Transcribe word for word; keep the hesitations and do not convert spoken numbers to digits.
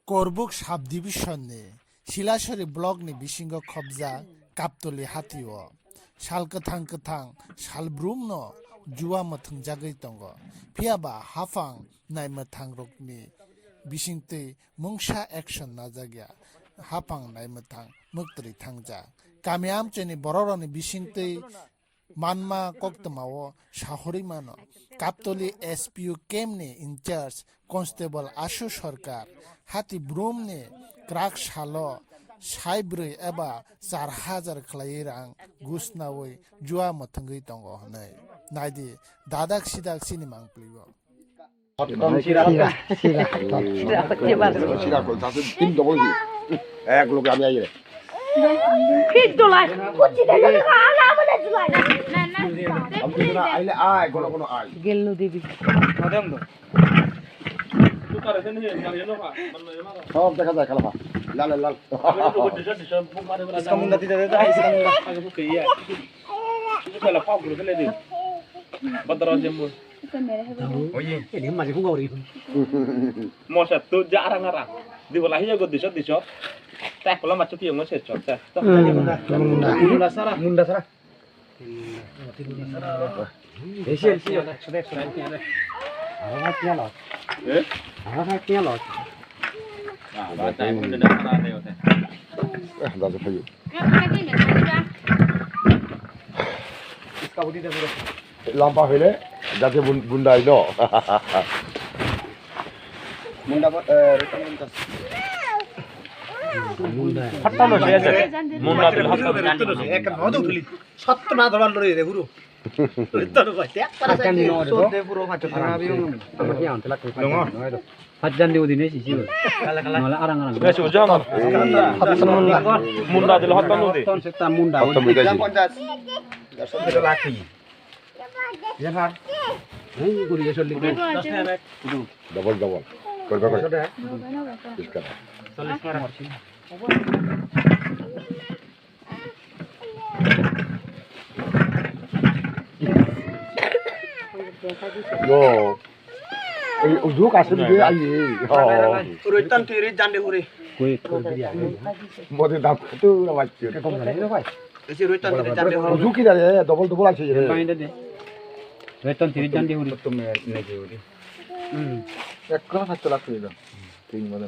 Korbuk subdivision ni Silasori block ni bisingo khobjak Kaptoli hatio sal kwthang kwthang sal brumno jua mwthwngjagwi tongo. Phiyaba haphang naimwthang rokni bisingtwi mungsa action najakya, haphang naimwthang mwktwi thangjak. Kami amchaini bororokni bisingtwi manma koktwmao sahorwi mano. Kaptoli S P U camp ni in charge Constable Ashu Sarkar hati brumni kwrak salo saibrwi eba char hajar khlaiwi rang gusnawi jua mwthwngwi tongo hwnwi. Naidi, dadak sidak chini mangpli o. Sira, sira. Sira, sira, sira. Sira, sira, sira. Tin double di. Ek loge ami aye. Fit dolai. Kuchi de dolai. Ala mane dolai. Ami tu na aile ai, kono kono ai. Gel no debi. Sob dekha jai kala. Lal, lal. Iska munda di, di, di, iska munda. Badara jembo. Oye. Ini masih pun gauri. Mosa tu jarang arang. Di bola hiya go diso diso. Tak bola machu tiyo mo se chok ta. Hmm, munda. Munda sara. Munda sara. Esi, esi. Arang kya lo? Eh? Arang kya lo? Ah, ba tai munda na sara de ote. Eh, da se phayu. Iska budi de bro. Lampa hoile jate bun-, bundai no. Munda bo, eh, rwtang munda. Munda. Hatta no se jate. Munda bil hatta no. Ek no do thuli. Sotto na dolan lori re guru. Rwtang no bai. Tek para. Hatta no re do. Sotto puro hatta na bi. Ama ki antela ko. Dongo. Hajjan di udine sisi. Kala, kala. Mala arang arang. Wes ujang. Munda dilo hotton udi. Ton sekta munda. Hotton udi. Pachas. Darso kilo laki. Ya har. Hei guri ya solli. Double double. Korba kore. Iskara. Yo. Ei, ujuk asli dia aye. Oh. Roiton tiri jande hure. Koi, koi, beri aye. Mode dam tu na wajib. Esi roiton tiri jande hure. Ujuk ki dari, double double asli ye. Roiton tiri jande hure. Ekko na satu lakh hure. Ting mana.